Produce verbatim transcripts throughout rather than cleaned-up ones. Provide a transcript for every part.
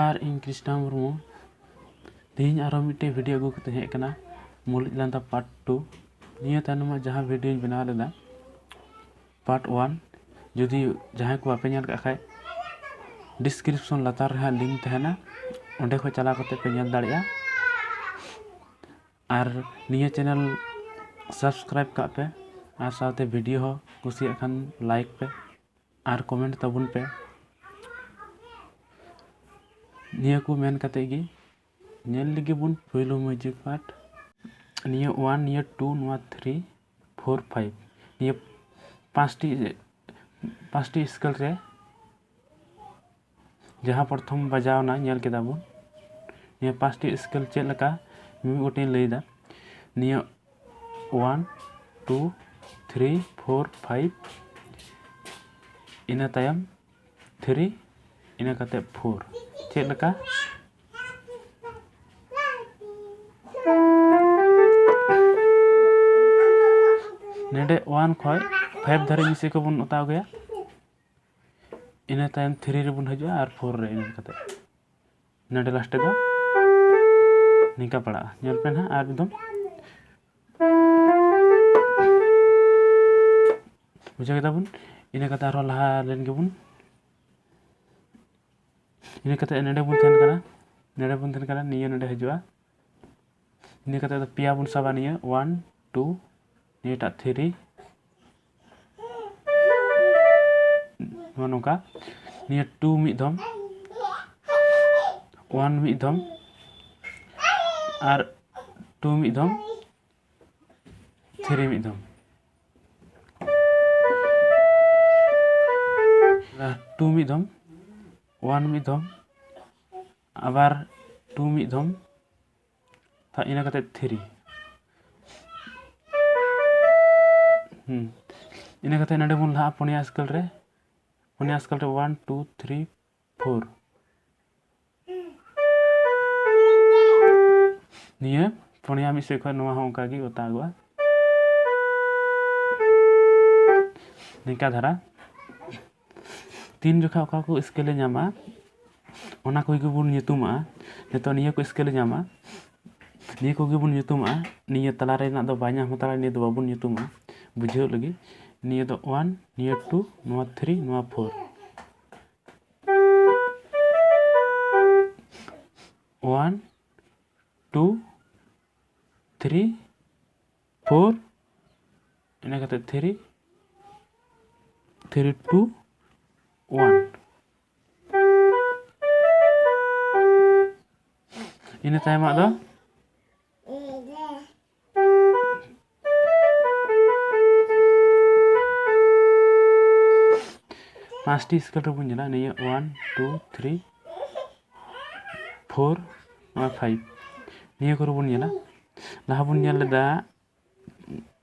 ᱟᱨ ᱤᱧ ᱠᱨᱤᱥᱱᱟ ᱢᱩᱨᱢᱩ᱾ ᱛᱮᱦᱮᱧ ᱟᱨᱦᱚᱸ ᱢᱤᱫᱴᱮᱡ ᱵᱷᱤᱰᱤᱭᱳ ᱟᱹᱜᱩ ᱠᱟᱛᱮ ᱦᱮᱡ ᱟᱠᱟᱱᱟ, ᱢᱩᱞᱩᱡ ᱞᱟᱸᱫᱟ ᱯᱟᱨᱴ ᱴᱩ᱾ ᱱᱤᱭᱟᱹ ᱛᱟᱭᱱᱚᱢᱟᱜ ᱡᱟᱦᱟᱸ ᱵᱷᱤᱰᱤᱭᱳᱧ ᱵᱮᱱᱟᱣ ᱞᱮᱫᱟ, ᱯᱟᱨᱴ ᱳᱣᱟᱱ, ᱡᱩᱫᱤ ᱡᱟᱦᱟᱸᱭ ᱠᱚ ᱵᱟᱯᱮ ᱧᱮᱞ ᱠᱟᱜ ᱠᱷᱟᱡ, ᱰᱤᱥᱠᱨᱤᱯᱥᱚᱱ ᱞᱟᱛᱟᱨ ᱨᱮ ᱦᱟᱸᱜ ᱞᱤᱝᱠ ᱛᱟᱦᱮᱱᱟ, ᱚᱸᱰᱮ ᱠᱷᱚᱡ ᱪᱟᱞᱟᱣ ᱠᱟᱛᱮ ᱯᱮ ᱧᱮᱞ ᱫᱟᱲᱮᱭᱟᱜᱼᱟ᱾ ᱟᱨ ᱱᱤᱭᱟᱹ ᱪᱮᱱᱮᱞ ᱥᱟᱵᱥᱠᱨᱟᱭᱤᱵ ᱠᱟᱜ ᱯᱮ, ᱟᱨ ᱥᱟᱶᱛᱮ ᱵᱷᱤᱰᱤᱭᱳ ᱦᱚᱸ ᱠᱩᱥᱤᱭᱟᱜ ᱠᱷᱟᱱ ᱞᱟᱭᱤᱠ ᱯᱮ ᱟᱨ ᱠᱚᱢᱮᱱᱴ ᱛᱟᱵᱚᱱ ᱯᱮ᱾ ᱱᱤᱭᱟᱹ ᱠᱚ ᱢᱮᱱ ᱠᱟᱛᱮ ᱜᱮ ᱧᱮᱞ ᱞᱟᱹᱜᱤᱫ ᱵᱚᱱ ᱯᱳᱭᱞᱳ ᱢᱤᱭᱩᱡᱤᱠ ᱯᱟᱨᱴ᱾ ᱱᱤᱭᱟᱹ ᱳᱣᱟᱱ, ᱱᱤᱭᱟᱹ ᱴᱩ, ᱱᱚᱣᱟ ᱛᱷᱨᱤ, ᱯᱷᱳᱨ, ᱯᱷᱟᱭᱤᱵᱷ, ᱱᱤᱭᱟᱹ ᱯᱟᱸᱪᱴᱤ, ᱯᱟᱸᱪᱴᱤ ᱥᱠᱮᱞ ᱨᱮ ᱡᱟᱦᱟᱸ ᱯᱨᱚᱛᱷᱚᱢ ᱵᱟᱡᱟᱣᱱᱟ, ᱧᱮᱞ ᱠᱮᱫᱟ ᱵᱚᱱ᱾ ᱱᱤᱭᱟᱹ ᱯᱟᱸᱪᱴᱤ ᱥᱠᱮᱞ ᱪᱮᱫ ᱞᱮᱠᱟ, ᱢᱤᱢᱤᱫ ᱜᱚᱴᱮᱧ ᱞᱟᱹᱭᱫᱟ᱾ ᱱᱤᱭᱟᱹ one, two, three, four, five, ᱤᱱᱟᱹ ᱛᱟᱭᱚᱢ ᱛᱷᱨᱤ, ᱤᱱᱟᱹ ᱠᱟᱛᱮ ᱯᱷᱳᱨ᱾ ᱪᱮᱫ ᱞᱮᱠᱟ? ᱱᱚᱰᱮ ᱳᱣᱟᱱ ᱠᱷᱚᱡ ᱯᱷᱟᱭᱤᱵᱷ ᱫᱷᱟᱹᱨᱤᱡ ᱢᱤᱫ ᱥᱮᱫ ᱠᱷᱚᱡ ᱵᱚᱱ ᱚᱛᱟᱣ ᱟᱹᱜᱩᱭᱟ, ᱤᱱᱟᱹ ᱛᱟᱭᱚᱢ ᱛᱷᱨᱤ ᱨᱮᱵᱚᱱ ᱦᱤᱡᱩᱜᱼᱟ ᱟᱨ ᱯᱷᱳᱨ ᱨᱮ, ᱤᱱᱟᱹ ᱠᱟᱛᱮ ᱱᱚᱰᱮ ᱞᱟᱥᱴ ᱨᱮᱫᱚ ᱱᱤᱝᱠᱟ ᱯᱟᱲᱟᱜᱼᱟ᱾ ᱧᱮᱞ ᱯᱮ ᱱᱟᱦᱟᱜ ᱟᱨ ᱮᱠᱫᱚᱢ᱾ ᱵᱩᱡᱷᱟᱹᱣ ᱠᱮᱫᱟ ᱵᱚᱱ? ᱤᱱᱟᱹ ᱠᱟᱛᱮ ᱟᱨᱦᱚᱸ ᱞᱟᱦᱟ ᱞᱮᱱ ᱜᱮᱵᱚᱱ᱾ ᱤᱱᱟᱹ ᱠᱟᱛᱮ ᱱᱚᱰᱮ ᱵᱚᱱ ᱛᱟᱦᱮᱱ ᱠᱟᱱᱟ, ᱱᱚᱰᱮ ᱵᱚᱱ ᱛᱟᱦᱮᱱ ᱠᱟᱱᱟ, ᱱᱤᱭᱟᱹ ᱱᱚᱰᱮ ᱦᱤᱡᱩᱜᱼᱟ᱾ ᱤᱱᱟᱹ ᱠᱟᱛᱮ ᱫᱚ ᱯᱮᱭᱟ ᱵᱚᱱ ᱥᱟᱵᱟ, ᱱᱤᱭᱟᱹ ᱳᱣᱟᱱ, ᱴᱩ, ᱱᱤᱭᱟᱹᱴᱟᱜ ᱛᱷᱨᱤ, ᱱᱚᱜᱼᱚ ᱱᱚᱝᱠᱟ᱾ ᱱᱤᱭᱟᱹ ᱴᱩ ᱢᱤᱫ ᱫᱷᱚᱢ, ᱳᱣᱟᱱ ᱢᱤᱫ ᱫᱷᱚᱢ, ᱟᱨ ᱴᱩ ᱢᱤᱫ ᱫᱷᱚᱢ, ᱛᱷᱨᱤ ᱢᱤᱫ ᱫᱷᱚᱢ, ᱴᱩ ᱢᱤᱫ ᱫᱷᱚᱢ, ᱳᱣᱟᱱ ᱢᱤᱫ ᱫᱷᱚᱢ, ᱟᱵᱟᱨ ᱴᱩ ᱢᱤᱫ ᱫᱷᱚᱢ, ᱛᱟ-, ᱤᱱᱟᱹ ᱠᱟᱛᱮ ᱛᱷᱨᱤ᱾ ᱦᱩᱸ᱾ ᱤᱱᱟᱹ ᱠᱟᱛᱮ ᱱᱚᱰᱮ ᱵᱚᱱ ᱞᱟᱦᱟᱜᱼᱟ ᱯᱩᱱᱭᱟ ᱥᱠᱮᱞ ᱨᱮ᱾ ᱯᱩᱱᱭᱟ ᱥᱠᱮᱞ ᱨᱮ ᱳᱣᱟᱱ, ᱴᱩ, ᱛᱷᱨᱤ, ᱯᱷᱳᱨ᱾ ᱱᱤᱭᱟᱹ ᱯᱩᱱᱭᱟ ᱢᱤᱫ ᱥᱮᱫ ᱠᱷᱚᱱ ᱱᱚᱣᱟ ᱦᱚᱸ ᱚᱱᱠᱟ ᱜᱮ ᱚᱛᱟᱜᱚᱜᱼᱟ᱾ ᱱᱤᱝᱠᱟ ᱫᱷᱟᱨᱟ᱾ ᱛᱤᱱ ᱡᱚᱠᱷᱟ ᱚᱠᱟ ᱠᱚ ᱥᱠᱮᱞ ᱮ ᱧᱟᱢᱟ, ᱚᱱᱟ ᱠᱚᱜᱮ ᱵᱚᱱ ᱧᱩᱛᱩᱢᱟᱜᱼᱟ᱾ ᱱᱤᱛᱚᱜ ᱱᱤᱭᱟᱹ ᱠᱚ ᱥᱠᱮᱞ ᱧᱟᱢᱟ, ᱱᱤᱭᱟᱹ ᱠᱚᱜᱮ ᱵᱚᱱ ᱧᱩᱛᱩᱢᱟᱜᱼᱟ᱾ ᱱᱤᱭᱟᱹ ᱛᱟᱞᱟ ᱨᱮᱱᱟᱜ ᱫᱚ ᱵᱟᱭ ᱧᱟᱢ ᱦᱟᱛᱟᱲᱟ, ᱱᱤᱭᱟᱹ ᱫᱚ ᱵᱟᱵᱚᱱ ᱧᱩᱛᱩᱢᱟᱜᱼᱟ᱾ ᱵᱩᱡᱷᱟᱹᱣ ᱞᱟᱹᱜᱤᱫ ᱱᱤᱭᱟᱹ ᱫᱚ ᱚᱣᱟᱱ, ᱱᱤᱭᱟᱹ ᱴᱩ, ᱱᱚᱣᱟ ᱛᱷᱨᱤ, ᱱᱚᱣᱟ four. One, two, three, four, ᱤᱱᱟᱹ ᱠᱟᱛᱮ ᱛᱷᱨᱤ, ᱛᱷᱨᱤ, ᱴᱩ, ᱚᱣᱟᱱ᱾ ᱤᱱᱟᱹ ᱛᱟᱭᱚᱢᱟᱜ ᱫᱚ ᱯᱟᱸᱪᱴᱤ ᱥᱠᱮᱞ ᱨᱮᱵᱚᱱ ᱧᱮᱞᱟ, ᱱᱤᱭᱟᱹ ᱚᱣᱟᱱ, ᱴᱩ, ᱛᱷᱨᱤ, ᱯᱷᱳᱨ, ᱟᱨ ᱯᱷᱟᱭᱤᱵᱷ᱾ ᱱᱤᱭᱟᱹ ᱠᱚᱨᱮ ᱵᱚᱱ ᱧᱮᱞᱟ᱾ ᱞᱟᱦᱟ ᱵᱚᱱ ᱧᱮᱞ ᱞᱮᱫᱟ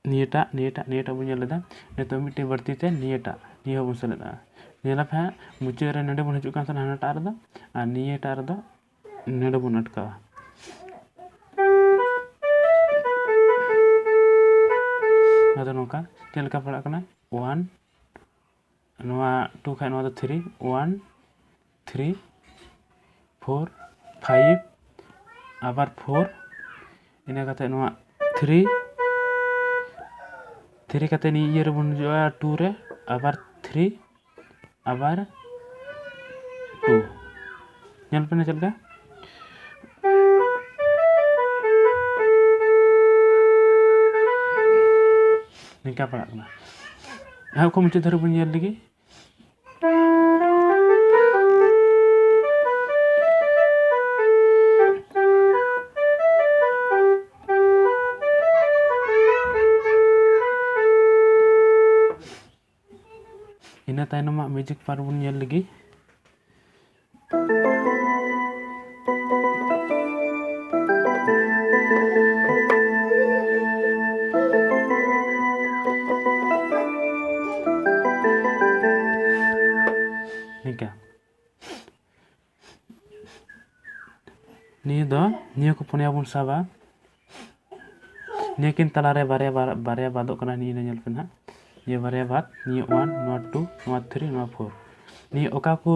ᱱᱤᱭᱟᱹᱴᱟᱜ, ᱱᱤᱭᱟᱹᱴᱟᱜ, ᱱᱤᱭᱟᱹᱴᱟᱜ ᱵᱚᱱ ᱧᱮᱞ ᱞᱮᱫᱟ᱾ ᱱᱤᱛᱚᱜ ᱢᱤᱫᱴᱮᱱ ᱵᱟᱹᱲᱛᱤ ᱛᱮ ᱱᱤᱭᱟᱹᱴᱟᱜ, ᱱᱤᱭᱟᱹ ᱦᱚᱸᱵᱚᱱ ᱥᱮᱞᱮᱫᱟ᱾ ᱧᱮᱞ ᱯᱮ ᱦᱟᱸᱜ, ᱢᱩᱪᱟᱹᱫ ᱨᱮ ᱱᱚᱰᱮ ᱵᱚᱱ ᱦᱤᱡᱩᱜ ᱠᱟᱱ ᱛᱟᱦᱮᱱᱟ ᱦᱟᱱᱟᱴᱟᱜ ᱨᱮᱫᱚ, ᱟᱨ ᱱᱤᱭᱟᱹᱴᱟᱜ ᱨᱮᱫᱚ ᱱᱚᱰᱮ ᱵᱚᱱ ᱟᱴᱠᱟᱣᱟ᱾ ᱟᱫᱚ ᱱᱚᱝᱠᱟ ᱪᱮᱫ ᱞᱮᱠᱟ ᱯᱟᱲᱟᱜ ᱠᱟᱱᱟ? ᱚᱣᱟᱱ, ᱱᱚᱣᱟ ᱴᱩ ᱠᱷᱟᱡ ᱱᱚᱣᱟ ᱫᱚ three, one, three, four, five, ᱟᱵᱟᱨ ᱯᱷᱳᱨ, ᱤᱱᱟᱹ ᱠᱟᱛᱮ ᱱᱚᱣᱟ ᱛᱷᱨᱤ, ᱛᱷᱨᱤ ᱠᱟᱛᱮ ᱱᱤᱭᱟᱹ ᱤᱭᱟᱹ ᱨᱮᱵᱚᱱ ᱦᱤᱡᱩᱜᱼᱟ, ᱴᱩ ᱨᱮ, ᱟᱵᱟᱨ ᱛᱷᱨᱤ, ᱟᱵᱟᱨ ᱴᱩ᱾ ᱧᱮᱞ ᱯᱮ ᱪᱮᱫ ᱞᱮᱠᱟ ᱱᱤᱝᱠᱟ ᱯᱟᱲᱟᱜ ᱠᱟᱱᱟ᱾ ᱮᱦᱚᱵ ᱠᱷᱚᱱ ᱢᱩᱪᱟᱹᱫ ᱫᱷᱟᱹᱨᱤᱡ ᱵᱚᱱ ᱧᱮᱞ ᱞᱮᱜᱮ᱾ ᱤᱱᱟᱹ ᱛᱟᱭᱱᱚᱢᱟᱜ ᱢᱤᱣᱡᱤᱠ ᱯᱟᱨᱴ ᱵᱚᱱ ᱧᱮᱞ ᱞᱮᱜᱮ᱾ ᱱᱤᱝᱠᱟ᱾ ᱱᱤᱭᱟᱹ ᱫᱚ, ᱱᱤᱭᱟᱹ ᱠᱚ ᱯᱩᱱᱭᱟ ᱵᱚᱱ ᱥᱟᱵᱟ᱾ ᱱᱤᱭᱟᱹ ᱠᱤᱱ ᱛᱟᱞᱟᱨᱮ ᱵᱟᱨᱭᱟ ᱵᱟᱨ-, ᱵᱟᱨᱭᱟ ᱵᱟᱫᱚᱜ ᱠᱟᱱᱟ, ᱱᱤᱭᱟᱹ ᱧᱮᱞ ᱯᱮ ᱱᱟᱦᱟᱜ᱾ ᱱᱤᱭᱟᱹ ᱵᱟᱨᱭᱟ ᱵᱟᱫ, ᱱᱤᱭᱟᱹ ᱚᱣᱟᱱ, ᱱᱚᱣᱟ ᱴᱩ, ᱱᱚᱣᱟ ᱛᱷᱨᱤ, ᱱᱚᱣᱟ ᱯᱷᱳᱨ᱾ ᱱᱤᱭᱟᱹ ᱚᱠᱟ ᱠᱚ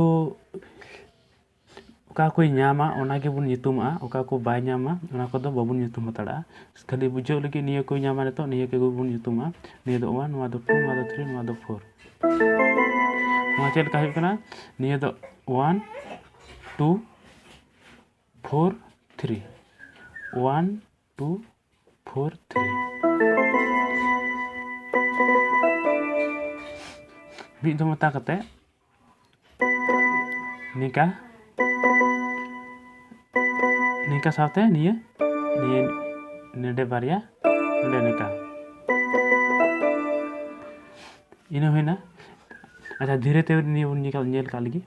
ᱚᱠᱟ ᱠᱚᱭ ᱧᱟᱢᱟ ᱚᱱᱟ ᱜᱮᱵᱚᱱ ᱧᱩᱛᱩᱢᱟᱜᱼᱟ, ᱚᱠᱟ ᱠᱚ ᱵᱟᱭ ᱧᱟᱢᱟ ᱚᱱᱟ ᱠᱚᱫᱚ ᱵᱟᱵᱚᱱ ᱧᱩᱛᱩᱢ ᱦᱟᱛᱟᱲᱟᱜᱼᱟ᱾ ᱠᱷᱟᱹᱞᱤ ᱵᱩᱡᱷᱟᱹᱣ ᱞᱟᱹᱜᱤᱫ ᱱᱤᱭᱟᱹ ᱠᱚᱭ ᱧᱟᱢᱟ ᱱᱤᱛᱚᱜ, ᱱᱤᱭᱟᱹ ᱠᱚᱜᱮ ᱵᱚᱱ ᱧᱩᱛᱩᱢᱟ᱾ ᱱᱤᱭᱟᱹ ᱫᱚ ᱚᱣᱟᱱ, ᱱᱚᱣᱟ ᱫᱚ ᱴᱩ, ᱱᱚᱣᱟ ᱫᱚ ᱛᱷᱨᱤ, ᱱᱚᱣᱟ ᱫᱚ ᱯᱷᱳᱨ᱾ ᱱᱚᱣᱟ ᱪᱮᱫ ᱞᱮᱠᱟ ᱦᱩᱭᱩᱜ ᱠᱟᱱᱟ? ᱱᱤᱭᱟᱹ ᱫᱚ one, two, four, three. One, two, four, three. ᱢᱤᱫ ᱫᱚᱢ ᱚᱛᱟ ᱠᱟᱛᱮ ᱱᱤᱝᱠᱟ, ᱱᱤᱝᱠᱟ ᱥᱟᱶᱛᱮ ᱱᱤᱭᱟᱹ, ᱱᱤᱭᱟᱹ ᱱᱚᱰᱮ ᱵᱟᱨᱭᱟ, ᱱᱚᱰᱮ ᱱᱤᱝᱠᱟ᱾ ᱤᱱᱟᱹ ᱦᱩᱭᱱᱟ᱾ ᱟᱪᱪᱷᱟ, ᱫᱷᱤᱨᱮ ᱛᱮ ᱱᱤᱭᱟᱹ ᱵᱚᱱ ᱧᱮᱞ, ᱧᱮᱞ ᱠᱟᱜ ᱞᱮᱜᱮ᱾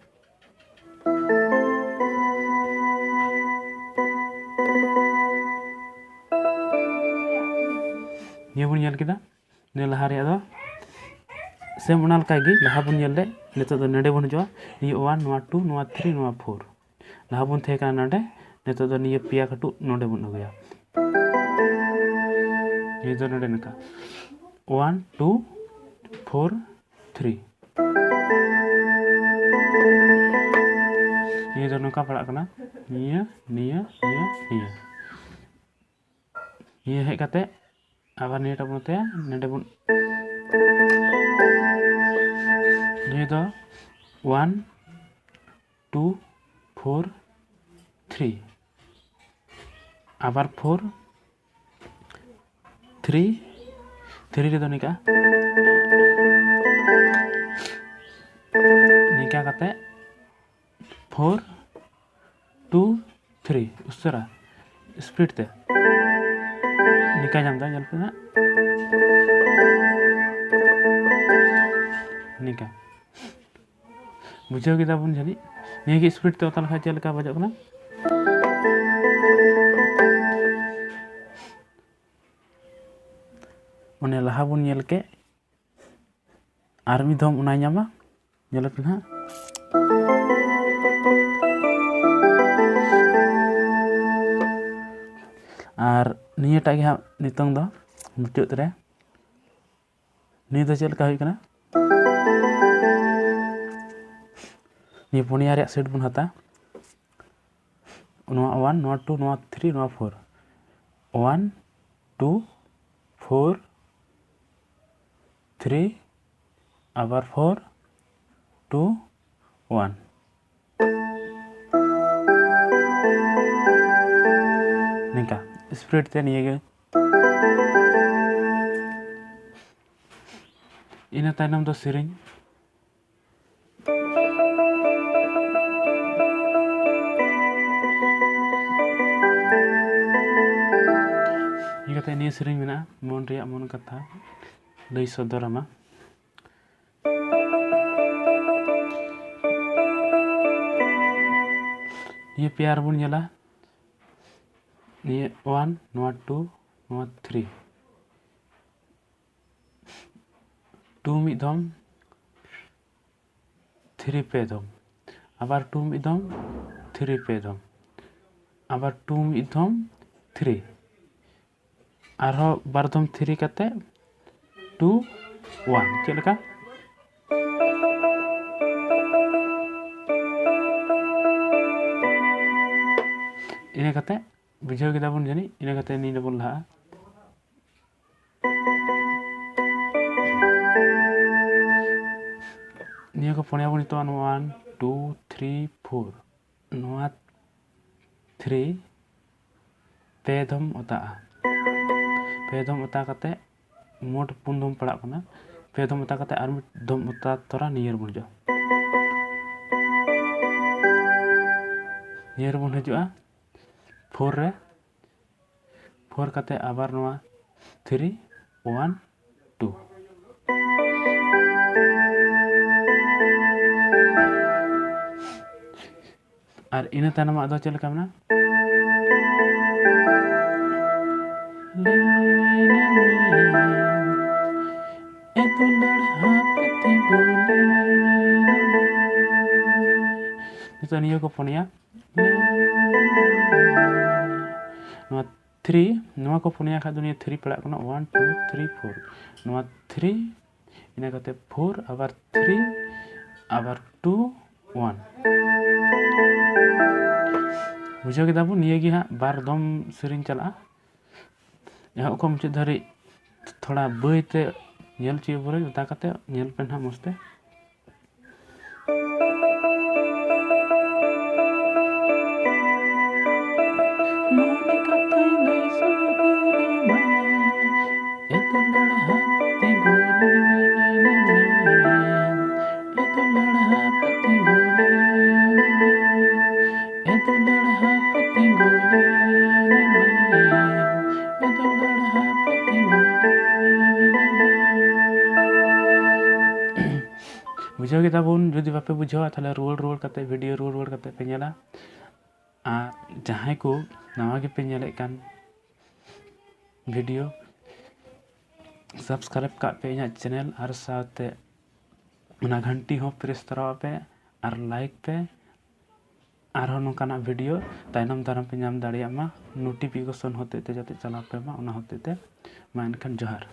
ᱱᱤᱭᱟᱹ ᱵᱚᱱ ᱧᱮᱞ ᱠᱮᱫᱟ, ᱱᱤᱭᱟᱹ ᱞᱟᱦᱟ ᱨᱮᱭᱟᱜ ᱫᱚ ᱥᱮᱢ ᱚᱱᱟ ᱞᱮᱠᱟ ᱜᱮ, ᱞᱟᱦᱟ ᱵᱚᱱ ᱧᱮᱞ ᱞᱮᱫ, ᱱᱤᱛᱚᱜ ᱫᱚ ᱱᱚᱰᱮ ᱵᱚᱱ ᱦᱤᱡᱩᱜᱼᱟ᱾ ᱱᱤᱭᱟᱹ ᱚᱣᱟᱱ, ᱱᱚᱣᱟ ᱴᱩ, ᱱᱚᱣᱟ ᱛᱷᱨᱤ, ᱱᱚᱣᱟ ᱯᱷᱳᱨ᱾ ᱞᱟᱦᱟ ᱵᱚᱱ ᱛᱟᱦᱮᱸ ᱠᱟᱱᱟ ᱱᱚᱰᱮ, ᱱᱤᱛᱚᱜ ᱫᱚ ᱱᱤᱭᱟᱹ ᱯᱮᱭᱟ ᱠᱟᱹᱴᱩᱵ ᱱᱚᱰᱮ ᱵᱚᱱ ᱟᱹᱜᱩᱭᱟ᱾ ᱱᱤᱭᱟᱹ ᱫᱚ ᱱᱚᱰᱮ ᱱᱚᱝᱠᱟ, ᱚᱣᱟᱱ, ᱴᱩ, ᱯᱷᱳᱨ, ᱛᱷᱨᱤ᱾ ᱱᱤᱭᱟᱹ ᱫᱚ ᱱᱚᱝᱠᱟ ᱯᱟᱲᱟᱜ ᱠᱟᱱᱟ, ᱱᱤᱭᱟᱹ, ᱱᱤᱭᱟᱹ, ᱱᱤᱭᱟᱹ, ᱱᱤᱭᱟᱹ᱾ ᱱᱤᱭᱟᱹ ᱦᱮᱡ ᱠᱟᱛᱮ ᱟᱵᱟᱨ ᱱᱤᱭᱟᱹᱴᱟᱜ ᱵᱚᱱ ᱚᱛᱟᱭᱟ, ᱱᱚᱰᱮ ᱵᱚᱱ, ᱱᱤᱭᱟᱹ ᱫᱚ ᱚᱣᱟᱱ, ᱴᱩ, ᱯᱷᱳᱨ, ᱛᱷᱨᱤ, ᱟᱵᱟᱨ ᱯᱷᱳᱨ, ᱛᱷᱨᱤ, ᱛᱷᱨᱤ ᱨᱮᱫᱚ ᱱᱤᱝᱠᱟ, ᱱᱤᱝᱠᱟ ᱠᱟᱛᱮ ᱯᱷᱳᱨ, ᱴᱩ, ᱛᱷᱨᱤ, ᱩᱥᱟᱹᱨᱟ, ᱥᱯᱤᱰ ᱛᱮ᱾ ᱱᱤᱝᱠᱟ ᱧᱟᱢ ᱮᱫᱟ, ᱧᱮᱞ ᱯᱮ ᱦᱟᱸᱜ᱾ ᱱᱤᱝᱠᱟ᱾ ᱵᱩᱡᱷᱟᱹᱣ ᱠᱮᱫᱟ ᱵᱚᱱ ᱡᱟᱹᱱᱤᱡ? ᱱᱤᱭᱟᱹ ᱜᱮ ᱥᱯᱤᱰ ᱛᱮ ᱚᱛᱟ ᱞᱮᱠᱷᱟᱱ ᱪᱮᱫ ᱞᱮᱠᱟ ᱵᱟᱡᱟᱜ ᱠᱟᱱᱟ? ᱚᱱᱮ ᱞᱟᱦᱟ ᱵᱚᱱ ᱧᱮᱞ ᱠᱮᱫ, ᱟᱨ ᱢᱤᱫ ᱫᱷᱚᱢ ᱚᱱᱟᱭ ᱧᱟᱢᱟ, ᱧᱮᱞ ᱯᱮ ᱱᱟᱦᱟᱜ᱾ ᱟᱨ ᱱᱤᱭᱟᱹᱴᱟᱜ ᱜᱮ ᱦᱟᱸᱜ ᱱᱤᱛᱚᱝ ᱫᱚ ᱢᱩᱪᱟᱹᱫ ᱨᱮ᱾ ᱱᱤᱭᱟᱹ ᱫᱚ ᱪᱮᱫ ᱞᱮᱠᱟ ᱦᱩᱭᱩᱜ ᱠᱟᱱᱟ? ᱱᱤᱭᱟᱹ ᱯᱩᱱᱭᱟ ᱨᱮᱭᱟᱜ ᱥᱮᱴ ᱵᱚᱱ ᱦᱟᱛᱟ᱾ ᱱᱚᱣᱟ ᱚᱣᱟᱱ, ᱱᱚᱣᱟ ᱴᱩ, ᱱᱚᱣᱟ ᱛᱷᱨᱤ, ᱱᱚᱣᱟ four. One, two, four, three, ᱟᱵᱟᱨ ᱯᱷᱳᱨ, ᱴᱩ, ᱚᱣᱟᱱ᱾ ᱱᱤᱝᱠᱟ ᱥᱯᱤᱰ ᱛᱮ ᱱᱤᱭᱟᱹ ᱜᱮ᱾ ᱤᱱᱟᱹ ᱛᱟᱭᱱᱚᱢ ᱫᱚ ᱥᱮᱨᱮᱧ᱾ ᱤᱱᱟᱹ ᱠᱟᱛᱮ ᱱᱤᱭᱟᱹ ᱥᱮᱨᱮᱧ ᱢᱮᱱᱟᱜᱼᱟ, ᱢᱚᱱ ᱨᱮᱭᱟᱜ ᱢᱚᱱ ᱠᱟᱛᱷᱟ ᱞᱟᱹᱭ ᱥᱚᱫᱚᱨ ᱟᱢᱟ᱾ ᱱᱤᱭᱟᱹ ᱯᱮᱭᱟᱨ ᱵᱚᱱ ᱧᱮᱞᱟ, ᱱᱤᱭᱟᱹ ᱚᱣᱟᱱ, ᱱᱚᱣᱟ ᱴᱩ, ᱱᱚᱣᱟ ᱛᱷᱨᱤ᱾ ᱴᱩ ᱢᱤᱫ ᱫᱷᱚᱢ, ᱛᱷᱨᱤ ᱯᱮ ᱫᱷᱚᱢ, ᱟᱵᱟᱨ ᱴᱩ ᱢᱤᱫ ᱫᱷᱚᱢ, ᱛᱷᱨᱤ ᱯᱮ ᱫᱷᱚᱢ, ᱟᱵᱟᱨ ᱴᱩ ᱢᱤᱫ ᱫᱷᱚᱢ, ᱛᱷᱨᱤ, ᱟᱨᱦᱚᱸ ᱵᱟᱨ ᱫᱷᱚᱢ ᱛᱷᱨᱤ ᱠᱟᱛᱮ ᱴᱩ, ᱚᱣᱟᱱ᱾ ᱪᱮᱫ ᱞᱮᱠᱟ? ᱤᱱᱟᱹ ᱠᱟᱛᱮ ᱵᱩᱡᱷᱟᱹᱣ ᱠᱮᱫᱟ ᱵᱚᱱ ᱡᱟᱹᱱᱤᱡ, ᱤᱱᱟᱹ ᱠᱟᱛᱮ ᱱᱤᱭᱟᱹ ᱨᱮᱵᱚᱱ ᱞᱟᱦᱟᱜᱼᱟ᱾ ᱱᱤᱭᱟᱹ ᱠᱚ ᱯᱩᱱᱭᱟ ᱵᱚᱱ ᱱᱤᱛᱚᱜ ᱚᱣᱟᱱ, ᱴᱩ, ᱛᱷᱨᱤ, ᱯᱷᱳᱨ᱾ ᱱᱚᱣᱟ ᱛᱷᱨᱤ ᱯᱮ ᱫᱷᱚᱢ ᱚᱛᱟᱜᱼᱟ᱾ ᱯᱮ ᱫᱷᱚᱢ ᱚᱛᱟ ᱠᱟᱛᱮ ᱢᱳᱴ ᱯᱩᱱ ᱫᱷᱚᱢ ᱯᱟᱲᱟᱜ ᱠᱟᱱᱟ᱾ ᱯᱮ ᱫᱷᱚᱢ ᱚᱛᱟ ᱠᱟᱛᱮ ᱟᱨ ᱢᱤᱫ ᱫᱷᱚᱢ ᱚᱛᱟ ᱛᱚᱨᱟ ᱱᱤᱭᱟᱹ ᱨᱮᱵᱚᱱ ᱦᱤᱡᱩᱜᱼᱟ᱾ ᱱᱤᱭᱟᱹ ᱨᱮᱵᱚᱱ ᱦᱤᱡᱩᱜᱼᱟ ᱯᱷᱳᱨ ᱨᱮ᱾ ᱯᱷᱳᱨ ᱠᱟᱛᱮ ᱟᱵᱟᱨ ᱱᱚᱣᱟ ᱛᱷᱨᱤ, ᱚᱣᱟᱱ, ᱴᱩ᱾ ᱟᱨ ᱤᱱᱟᱹ ᱛᱟᱭᱱᱚᱢᱟᱜ ᱫᱚ ᱪᱮᱫ ᱞᱮᱠᱟ ᱢᱮᱱᱟᱜᱼᱟ? ᱮ ᱫᱩᱞᱟᱹᱲ ᱦᱟᱯᱮ ᱛᱤᱸᱜᱩ ᱞᱮᱱ᱾ ᱱᱤᱛᱚᱜ ᱱᱤᱭᱟᱹ ᱠᱚ ᱯᱩᱱᱭᱟ, ᱱᱚᱣᱟ ᱛᱷᱨᱤ, ᱱᱚᱣᱟ ᱠᱚ ᱯᱩᱱᱭᱟ ᱠᱷᱟᱡ ᱫᱚ ᱱᱤᱭᱟᱹ ᱛᱷᱨᱤ ᱯᱟᱲᱟᱜ ᱠᱟᱱᱟ, ᱚᱣᱟᱱ, ᱴᱩ, ᱛᱷᱨᱤ, ᱯᱷᱳᱨ᱾ ᱱᱚᱣᱟ ᱛᱷᱨᱤ, ᱤᱱᱟᱹ ᱠᱟᱛᱮ ᱯᱷᱳᱨ, ᱟᱵᱟᱨ ᱛᱷᱨᱤ, ᱟᱵᱟᱨ ᱴᱩ, ᱚᱣᱟᱱ᱾ ᱵᱩᱡᱷᱟᱹᱣ ᱠᱮᱫᱟ ᱵᱚᱱ, ᱱᱤᱭᱟᱹ ᱜᱮ ᱦᱟᱸᱜ ᱵᱟᱨ ᱫᱚᱢ ᱥᱮᱨᱮᱧ ᱪᱟᱞᱟᱜᱼᱟ᱾ ᱮᱦᱚᱵ ᱠᱷᱚᱱ ᱢᱩᱪᱟᱹᱫ ᱫᱷᱟᱹᱨᱤᱡ ᱛᱷᱚᱲᱟ ᱵᱟᱹᱭ ᱛᱮ ᱧᱮᱞ ᱦᱚᱪᱚᱭ ᱵᱚᱱ, ᱚᱱᱠᱟ ᱠᱟᱛᱮ ᱧᱮᱞ ᱯᱮ ᱱᱟᱦᱟᱜ ᱢᱚᱡᱽ ᱛᱮ᱾ ᱵᱩᱡᱷᱟᱹᱣ ᱠᱮᱫᱟ ᱵᱚᱱ᱾ ᱡᱩᱫᱤ ᱵᱟᱯᱮ ᱵᱩᱡᱷᱟᱹᱣᱟ, ᱛᱟᱦᱚᱞᱮ ᱨᱩᱣᱟᱹᱲ ᱨᱩᱣᱟᱹᱲ ᱠᱟᱛᱮ, ᱵᱷᱤᱰᱤᱭᱳ ᱨᱩᱣᱟᱹᱲ ᱨᱩᱣᱟᱹᱲ ᱠᱟᱛᱮ ᱯᱮ ᱧᱮᱞᱟ᱾ ᱟᱨ ᱡᱟᱦᱟᱸᱭ ᱠᱚ ᱱᱟᱣᱟ ᱜᱮᱯᱮ ᱧᱮᱞᱮᱫ ᱠᱟᱱ ᱵᱷᱤᱰᱤᱭᱳ, ᱥᱟᱵᱥᱠᱨᱟᱭᱤᱵ ᱠᱟᱜ ᱯᱮ ᱤᱧᱟᱹᱜ ᱪᱮᱱᱮᱞ, ᱟᱨ ᱥᱟᱶᱛᱮ ᱚᱱᱟ ᱜᱷᱟᱱᱴᱤ ᱦᱚᱸ ᱯᱨᱮᱥ ᱛᱚᱨᱟᱣᱟᱜ ᱯᱮ ᱟᱨ ᱞᱟᱭᱤᱠ ᱯᱮ᱾ ᱟᱨᱦᱚᱸ ᱱᱚᱝᱠᱟᱱᱟᱜ ᱵᱷᱤᱰᱤᱭᱳ ᱛᱟᱭᱱᱚᱢ ᱫᱟᱨᱟᱢ ᱯᱮ ᱧᱟᱢ ᱫᱟᱲᱮᱭᱟᱜ ᱢᱟ, ᱱᱳᱴᱤᱯᱷᱤᱠᱮᱥᱚᱱ ᱦᱚᱛᱮᱡ ᱛᱮ ᱡᱟᱛᱮ ᱪᱟᱞᱟᱣ ᱯᱮ ᱢᱟ, ᱚᱱᱟ ᱦᱚᱛᱮᱡ ᱛᱮ᱾ ᱢᱟ ᱮᱱᱠᱷᱟᱱ ᱡᱚᱦᱟᱨ᱾